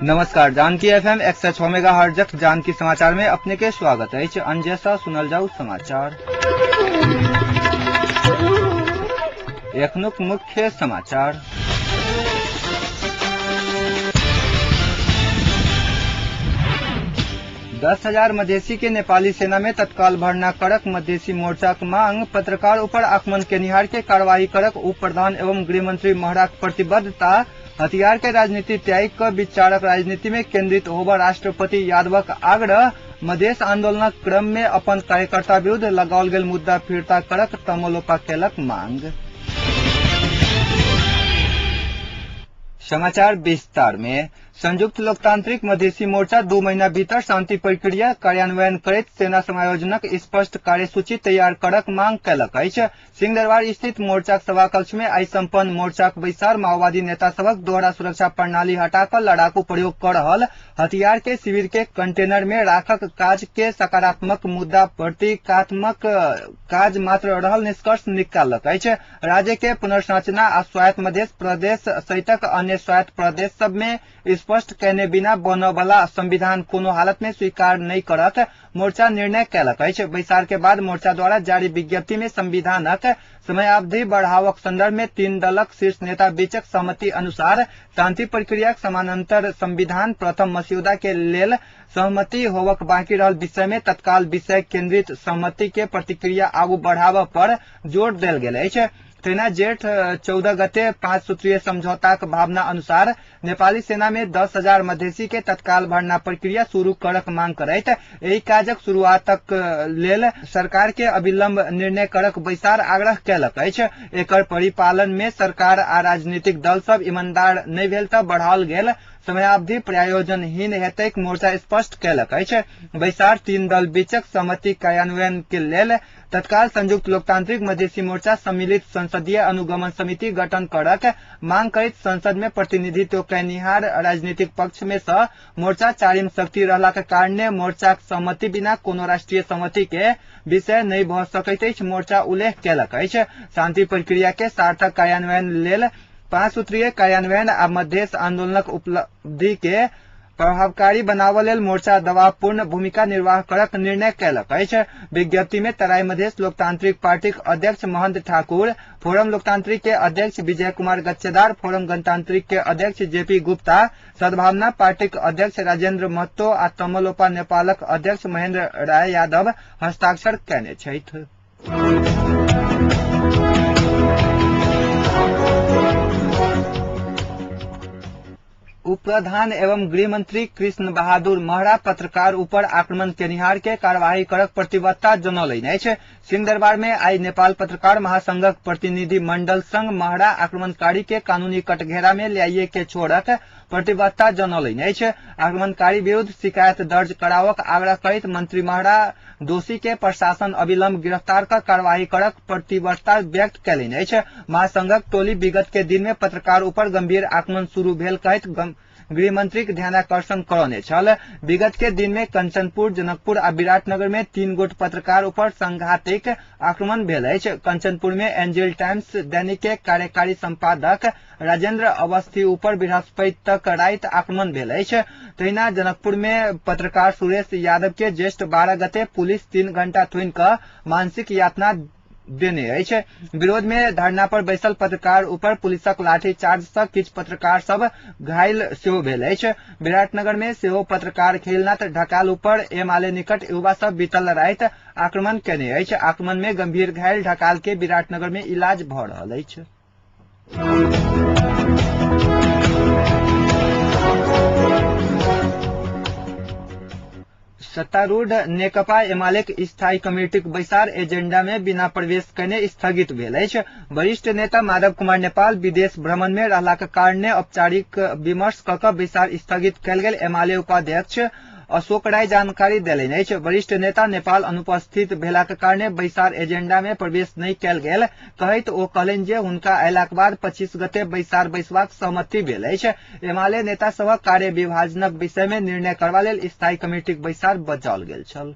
नमस्कार, Janaki FM 106 mega हर्जक Janaki समाचार में अपने के स्वागत अछि। अंजय सँ सुनल जाउ समाचार। एखनुक मुख्य समाचार। 10,000 मधेसी के नेपाली सेना में तत्काल भर्ना करक मधेसी मोर्चाक मांग। पत्रकार ऊपर आक्रमण केनिहार के कार्रवाई करक उप प्रधान एवं गृहमंत्री महराक प्रतिबद्धता। हथियार के राजनीति त्याग क विचारक राजनीति में केंद्रित होबऽ राष्ट्रपति यादवक आग्रह। मधेश आंदोलनक क्रम में अपन कार्यकर्ता विरुद्ध लगाओल गेल मुद्दा फिर्ता करक तमलोपा केलक मांग। समाचार विस्तार में। संयुक्त लोकतांत्रिक मधेसी मोर्चा 2 महीना भीतर शांति प्रक्रिया कार्यान्वयन करैत सेना समायोजनक स्पष्ट कार्यसूची तैयार करक मांग कयलक अछि। सिंहदरबार स्थित मोर्चाक सभाकक्ष में आइ संपन्न मोर्चाक बैसार माओवादी नेता सभक दोहरा सुरक्षा प्रणाली हटा कऽ लड़ाकू प्रयोग कऽ रहल हथियार के शिविर के कंटेनर में राखक काज के सकारात्मक मुद्दा प्रतीकात्मक काज मात्र रहल निष्कर्ष निकाललक अछि। राज्य के पुनर्संरचना आ स्वायत्त मध्य प्रदेश सहितक अन्य स्वायत्त प्रदेश सब में स्पष्ट कयने बिना बनऽ वाला संविधान कोनो हालत में स्वीकार नहि करत मोर्चा निर्णय कयलक अछि। बैसार के बाद मोर्चा द्वारा जारी विज्ञप्ति में संविधानक समयावधि बढ़ावक संदर्भ में 3 दलक शीर्ष नेता बीचक सहमति अनुसार शांति प्रक्रियाक समानांतर संविधान प्रथम मस्यौदा के लेल सहमति होवक बाकी रहल विषय में तत्काल विषय केंद्रित सहमति के प्रतिक्रिया आगू बढ़ाबऽ पर जोर देल गेल अछि। तहिना जेठ 14 गते 5 सूत्रीय समझौताक भावना अनुसार नेपाली सेना में 10,000 मधेसी के तत्काल भर्ना प्रक्रिया शुरू करक मांग करैत एहि काजक शुरुआतक लेल सरकार के अविलंब निर्णय करक बैसार आग्रह कयलक अछि। एकर परिपालन में सरकार आ राजनीतिक दल सब ईमानदार नहि भेल तऽ बढ़ाओल गेल समयावधि प्रयोजनहीन हेतैक मोर्चा स्पष्ट कयलक अछि। बैसार 3 दल बीचक सहमति कार्यान्वयन के लेल तत्काल संयुक्त लोकतांत्रिक मधेसी मोर्चा सम्मिलित संसदीय अनुगमन समिति गठन करक मांग करैत संसद में प्रतिनिधित्व कयनिहार राजनीतिक पक्ष में सँ मोर्चा चारिम शक्ति रहलाक कारणे मोर्चाक सहमति बिना कोनो राष्ट्रीय सहमति के विषय नहि भऽ सकैत अछि मोर्चा उल्लेख कयलक अछि। शांति प्रक्रिया के सार्थक कार्यान्वयन लेल 5 सूत्रीय कार्यान्वयन आ मधेश आंदोलनक उपलब्धि के प्रभावकारी बनाबऽ लेल मोर्चा दबावपूर्ण भूमिका निर्वाह करक निर्णय कयलक अछि। विज्ञप्ति में तराई मधेश लोकतांत्रिक पार्टीक अध्यक्ष महंत ठाकुर, फोरम लोकतांत्रिक के अध्यक्ष विजय कुमार गच्छेदार, फोरम गणतांत्रिक के अध्यक्ष जेपी गुप्ता, सद्भावना पार्टीक अध्यक्ष राजेंद्र महतो आ तमलोपा नेपालक अध्यक्ष महेंद्र राय यादव हस्ताक्षर कयने छथि। उप प्रधान एवं गृहमंत्री कृष्ण बहादुर महरा पत्रकार ऊपर आक्रमण केनिहार के कार्यवाही करक प्रतिबद्धता जनौलनि अछि। सिंहदरबार में आइ नेपाल पत्रकार महासंघक प्रतिनिधि मंडल संग महरा आक्रमणकारी के कानूनी कटघेरा में ल्याइए के छोड़क प्रतिबद्धता जनौलनि अछि। आक्रमणकारी विरुद्ध शिकायत दर्ज करावक आग्रह करैत मंत्री महरा दोषी के प्रशासन अविलंब गिरफ्तार क कार्यवाही करक प्रतिबद्धता व्यक्त कयलनि अछि। महासंघक टोली विगत के दिन में पत्रकार ऊपर गंभीर आक्रमण शुरू भेल कहैत गृहमंत्रीक ध्यानाकर्षण करौने छल। विगत के दिन में कंचनपुर, जनकपुर आ विराटनगर में 3 गोट पत्रकार ऊपर संघातिक आक्रमण भेल अछि। कंचनपुर में एंजल टाइम्स दैनिक के कार्यकारी संपादक राजेंद्र अवस्थी ऊपर बृहस्पति तक राति आक्रमण भेल अछि। तहिना जनकपुर में पत्रकार सुरेश यादव के ज्येष्ठ 12 गते पुलिस 3 घंटा थुनि कऽ मानसिक यातना देने अछि। विरोध में धरना पर बैसल पत्रकार ऊपर पुलिसक लाठी चार्ज सँ किछु पत्रकार सब घायल सेहो भेल अछि। विराटनगर में सेहो पत्रकार खेलनाथ ढकाल ऊपर एमाले निकट युवा सब बीतल राति आक्रमण केने अछि। आक्रमण में गंभीर घायल ढकाल के विराटनगर में इलाज भऽ रहल अछि। सत्तारूढ़ नेकपा एमालेक स्थायी कमिटीक बैसार एजेंडा में बिना प्रवेश कयने स्थगित भेल अछि। वरिष्ठ नेता माधव कुमार नेपाल विदेश भ्रमण में रहलाक कारणे औपचारिक विमर्श कऽ कऽ बैसार स्थगित कयल गेल एमाले उपाध्यक्ष अशोक राय जानकारी देलनि अछि। वरिष्ठ नेता नेपाल अनुपस्थित भेलाक कारणे बैसार एजेंडा में प्रवेश नहि कयल गेल कहैत ओ कहलनि जे हुनका अयलाक बाद 25 गते बैसार बैसबाक सहमति भेल अछि। एमाले नेता सभक कार्य विभाजनक विषय में निर्णय करबा लेल स्थायी कमिटीक बैसार बजाओल गेल छल।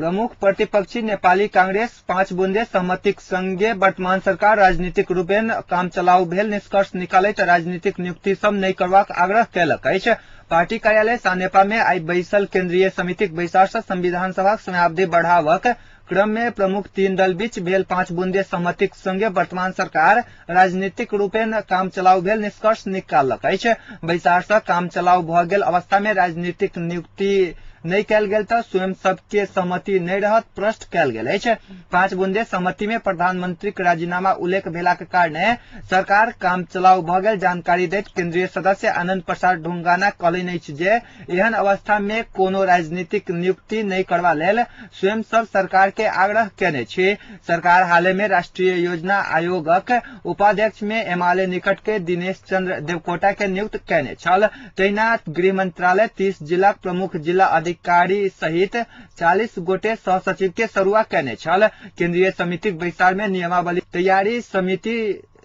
प्रमुख प्रतिपक्षी नेपाली कांग्रेस 5 बुंदे सहमतिक संगे वर्तमान सरकार राजनीतिक रूपेण काम चलाऊ भेल निष्कर्ष निकालैत राजनीतिक नियुक्ति सब नहि करबाक आग्रह कयलक अछि। पार्टी कार्यालय सानेपा में आइ बैसल केंद्रीय समितिक बैसार से संविधान सभाक समयावधि बढ़ावक क्रम में प्रमुख 3 दल बीच भेल 5 बुंदे सहमतिक संगे वर्तमान सरकार राजनीतिक रूपेण काम चलाऊ भेल निष्कर्ष निकाललक अछि। बैसार से काम चलाऊ भऽ गेल अवस्था में राजनीतिक नियुक्ति नहि कयल गेल तऽ स्वयं सबके सहमति नहि रहत प्रश्न कयल गेल अछि। 5 बुंदे सहमति में प्रधानमंत्रीक राजीनामा उल्लेख भेलाक कारणे सरकार काम चलाऊ भऽ गेल जानकारी दैत केंद्रीय सदस्य आनंद प्रसाद ढुंगाना कहलनि अछि जे एहन अवस्था में कोनो राजनीतिक नियुक्ति नहि करबा लेल स्वयं सब सरकार के आग्रह केने छी। सरकार हाले में राष्ट्रीय योजना आयोगक उपाध्यक्ष में एमाले निकट के दिनेश चंद्र देवकोटा के नियुक्त केने छल। तहिना गृह मंत्रालय 30 जिलाक प्रमुख जिला अधिकारी सहित 40 गोटे सहसचिव के सरुआ केने छल। केंद्रीय समितिक बैसार में नियमावली तैयारी समिति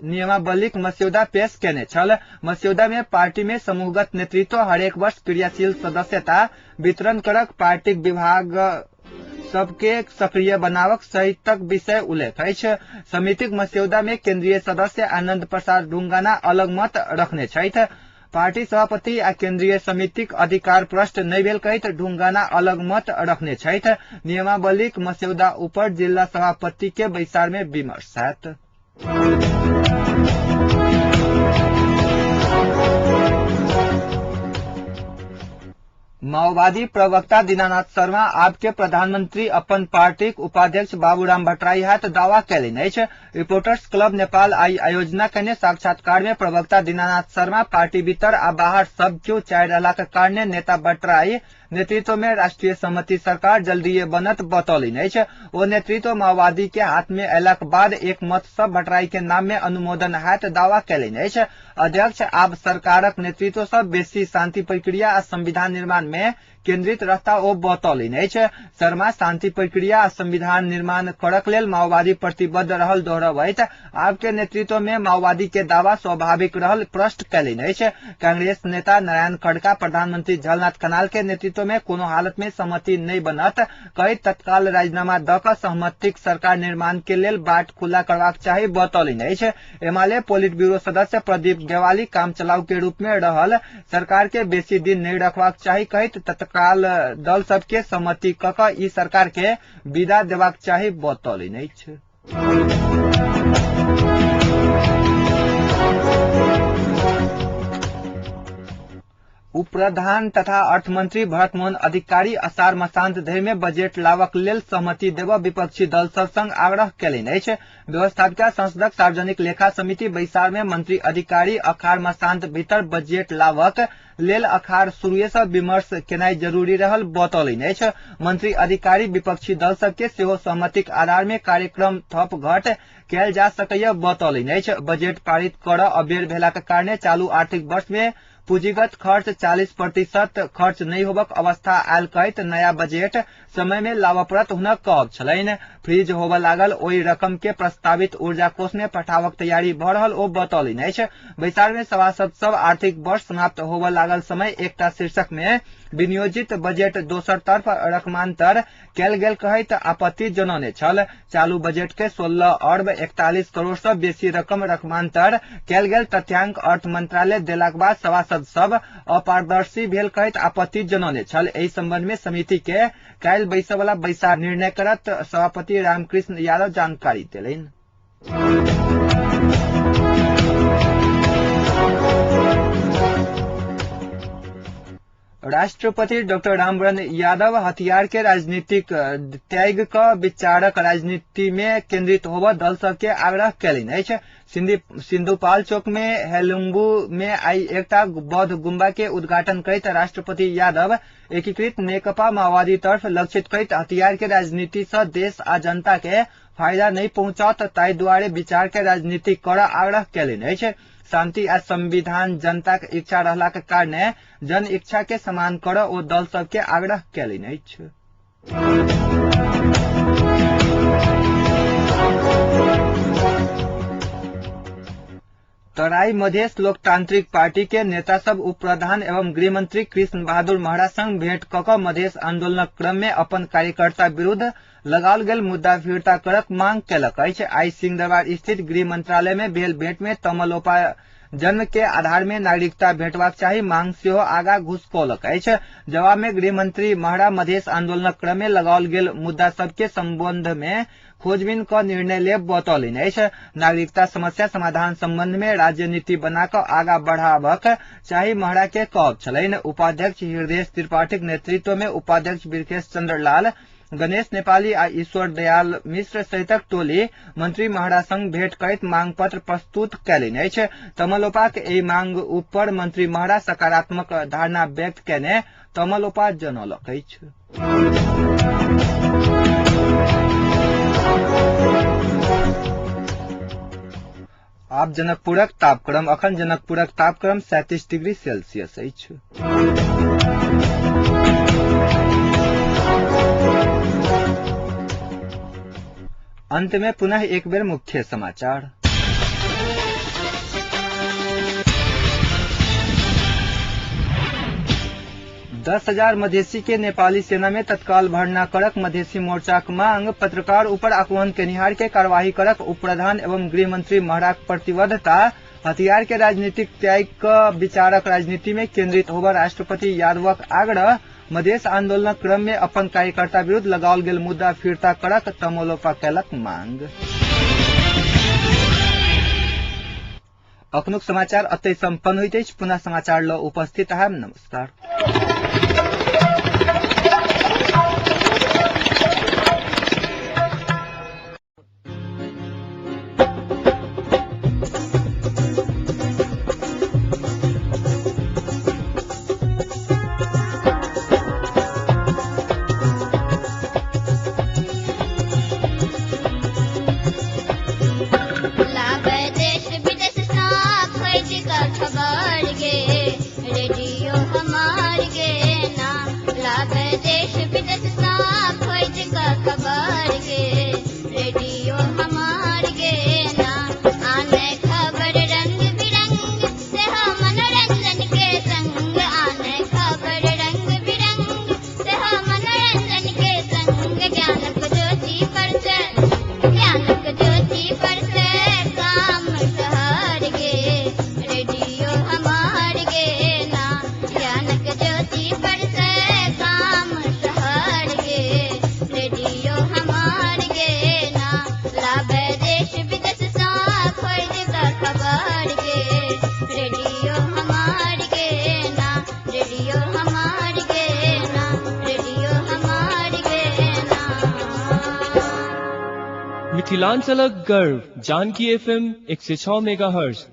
नियमावलीक मस्यौदा पेश केने छल। मस्यौदा में पार्टी में समूहगत नेतृत्व हरेक वर्ष क्रियाशील सदस्यता वितरण करक पार्टीक विभाग सबके सक्रिय बनावक सहितक विषय उल्लेख अछि। समितिक मस्यौदा में केंद्रीय सदस्य आनंद प्रसाद ढुंगाना अलग मत रखने छथि। पार्टी सभापति आ केंद्रीय समितिक अधिकार प्रश्न नहि भेल कहैत ढुंगाना अलग मत रखने छथि। नियमावलीक मस्यौदा ऊपर जिला सभापति के बैसार में विमर्श हैत। माओवादी प्रवक्ता दीनानाथ शर्मा आब के प्रधानमंत्री अपन पार्टीक उपाध्यक्ष बाबूराम भट्टराई हैत दावा कयलनि अछि। रिपोर्टर्स क्लब नेपाल आई आयोजना कयने साक्षात्कार में प्रवक्ता दीनानाथ शर्मा पार्टी भीतर आ बाहर सब केओ चाहि रहलाक कारणे नेता भट्टराई नेतृत्व में राष्ट्रीय सहमति सरकार जल्दीए बनत बतौलनि अछि। ओ नेतृत्व माओवादी के हाथ में अयलाक बाद एक मत सब भट्टराई के नाम में अनुमोदन हैत दावा कयलनि अछि। अध्यक्ष आब सरकारक नेतृत्व सँ बेसी शांति प्रक्रिया आ संविधान निर्माण में केंद्रित रहता ओ बतौलनि अछि। शर्मा शांति प्रक्रिया आ संविधान निर्माण करक लेल माओवादी प्रतिबद्ध रहल दोहरबैत आब के नेतृत्व में माओवादी के दावा स्वाभाविक रहल प्रश्न कयलनि अछि। कांग्रेस नेता नारायण खड़का प्रधानमंत्री झलनाथ खनाल के नेतृत्व में कोनो हालत में सहमति नहि बनत कहैत तत्काल राजीनामा दऽ कऽ सहमतिक सरकार निर्माण के लेल बाट खुला करबाक चाही बतौलनि अछि। एमाले पोलिट ब्यूरो सदस्य प्रदीप गेवाली काम चलाऊ के रूप में रहल सरकार के बेसी दिन नहीं रखबाक चाही कहैत तत्काल दल सबके सहमति कऽ कऽ ई सरकार के विदा देबाक चाही बतौलनि अछि। उप प्रधान तथा अर्थमंत्री भरतमोहन अधिकारी असार मसान्त धरि में बजट लाबक लेल सहमति देबऽ विपक्षी दल सब संग आग्रह कयलनि अछि। व्यवस्थापिका संसदक सार्वजनिक लेखा समिति बैसार में मंत्री अधिकारी अखार मसान्त भीतर बजट लाबक लेल अखार शुरुए सँ विमर्श केनाइ जरूरी रहल बतौलनि अछि। मंत्री अधिकारी विपक्षी दल सबके सेहो सहमतिक आधार में कार्यक्रम थप घट कयल जा सकैया बतौलनि अछि। बजट पारित करऽ अबेर भेलाक कारणे चालू आर्थिक वर्ष में पूंजीगत खर्च 40% खर्च नहि होबक अवस्था आयल कहैत नया बजट समय में लाबऽ पड़त हुनक कहब छलनि। फ्रीज होबऽ लागल ओहि रकम के प्रस्तावित ऊर्जा कोष में पठाबक तैयारी भऽ रहल ओ बतौलनि अछि। बैसार में सभासद सब आर्थिक वर्ष समाप्त होबऽ लागल समय एकटा शीर्षक में विनियोजित बजट दोसर तरफ रकमांतर कयल गेल कहैत आपत्ति जनौने छल। चालू बजट के 16 अर्ब 41 करोड़ सँ बेसी रकम रकमांतर कयल गेल तथ्यांक अर्थ मंत्रालय देलाक बाद सभासद सब अपारदर्शी भेल कहैत आपत्ति जनौने छल। एहि संबंध में समिति के काल्हि बैसय वाला बैसार निर्णय करत सभापति रामकृष्ण यादव जानकारी देलनि। राष्ट्रपति डॉक्टर रामवरण यादव हथियार के राजनीतिक त्याग क विचारक राजनीति में केंद्रित होबऽ दल सबके आग्रह कयलनि अछि। सिंधुपाल चौक में हेलुम्बू में आई एकटा बौद्ध गुम्बा के उद्घाटन करैत राष्ट्रपति यादव एकीकृत नेकपा माओवादी तरफ लक्षित करैत हथियार के राजनीति सँ देश आ जनता के फायदा नहीं पहुंचाओत ताहि दुआरे विचार के राजनीति करऽ आग्रह कयलनि अछि। शांति आ संविधान जनताक इच्छा रहलाक कारणे जन इच्छा के सम्मान करऽ ओ दल सबके आग्रह कयलनि अछि। तराई मधेश लोकतांत्रिक पार्टी के नेता सब उप प्रधान एवं गृहमंत्री कृष्ण बहादुर महरा संग भेंट क क मधेश आंदोलनक क्रम में अपन कार्यकर्ता विरूद्ध लगाओल गेल मुद्दा फिर्ता करक मांग केलक अछि। आइ सिंहदरबार स्थित गृह मंत्रालय में भेल भेंट में तमलोपा जन्म के आधार में नागरिकता भेटबाक चाही मांग सेहो आगा घुसकौलक अछि। जवाब में गृहमंत्री महरा मधेश आंदोलनक क्रम में लगाओल गेल मुद्दा सब के संबंध में खोजबीन क निर्णय लेब बतौलनि अछि। नागरिकता समस्या समाधान संबंध में राज्य नीति बना क आगा बढ़ाबक चाही महरा के कहब छलनि। उपाध्यक्ष हृदय त्रिपाठीक नेतृत्व में उपाध्यक्ष बिरकेश चंद्र लाल, गणेश नेपाली आ ईश्वर दयाल मिश्र सहितक टोली मंत्री महरा संग भेंट करैत मांग पत्र प्रस्तुत कयलनि अछि। तमलोपाक एहि मांग ऊपर मंत्री महरा सकारात्मक धारणा व्यक्त कयने तमलोपा जनौलक अछि। आब जनकपुरक तापक्रम। अखन जनकपुरक तापक्रम 37 डिग्री सेल्सियस अछि। अंत में पुनः एक बेर मुख्य समाचार। 10,000 मधेसी के नेपाली सेना में तत्काल भर्ना करक मधेसी मोर्चाक मांग। पत्रकार ऊपर आह्वान केनिहार के कार्यवाही करक उप प्रधान एवं गृहमंत्री महराक प्रतिबद्धता। हथियार के राजनीतिक त्याग क विचारक राजनीति में केंद्रित होबर राष्ट्रपति यादवक आग्रह। मधेश आंदोलनक क्रम में अपन कार्यकर्ता विरुद्ध लगाओल गेल मुद्दा फिर्ता करक तमलोपा केलक मांग। अखनुक समाचार अतै सम्पन्न होइत अछि। पुनः समाचार ल उपस्थित हैब। नमस्कार। देश विदेश सा खोज का खबर गे, रेडियो हमार गे ना। लाभ देश विदेश सा खोज का खबर गे, रेडियो हमार गे ना। आने खबर रंग बिरंग से हो मनोरंजन के संग। आने खबर रंग बिरंग से हो मनोरंजन के संग। ज्ञानक ज्योति पर से, ज्ञानक ज्योति पर से काम शहर गे, रेडियो हमार गे ना। ज्ञानक ज्योति पर से काम शहर गे, रेडियो हमार गे ना। लाभ देश विदेश सा खोज का खबर गे, रेडियो हमार गे ना। रेडियो हमार गे ना, रेडियो हमार गे ना। मिथिलांचलक गर्व जानकी एफएम 106 मेगाहर्ट्ज।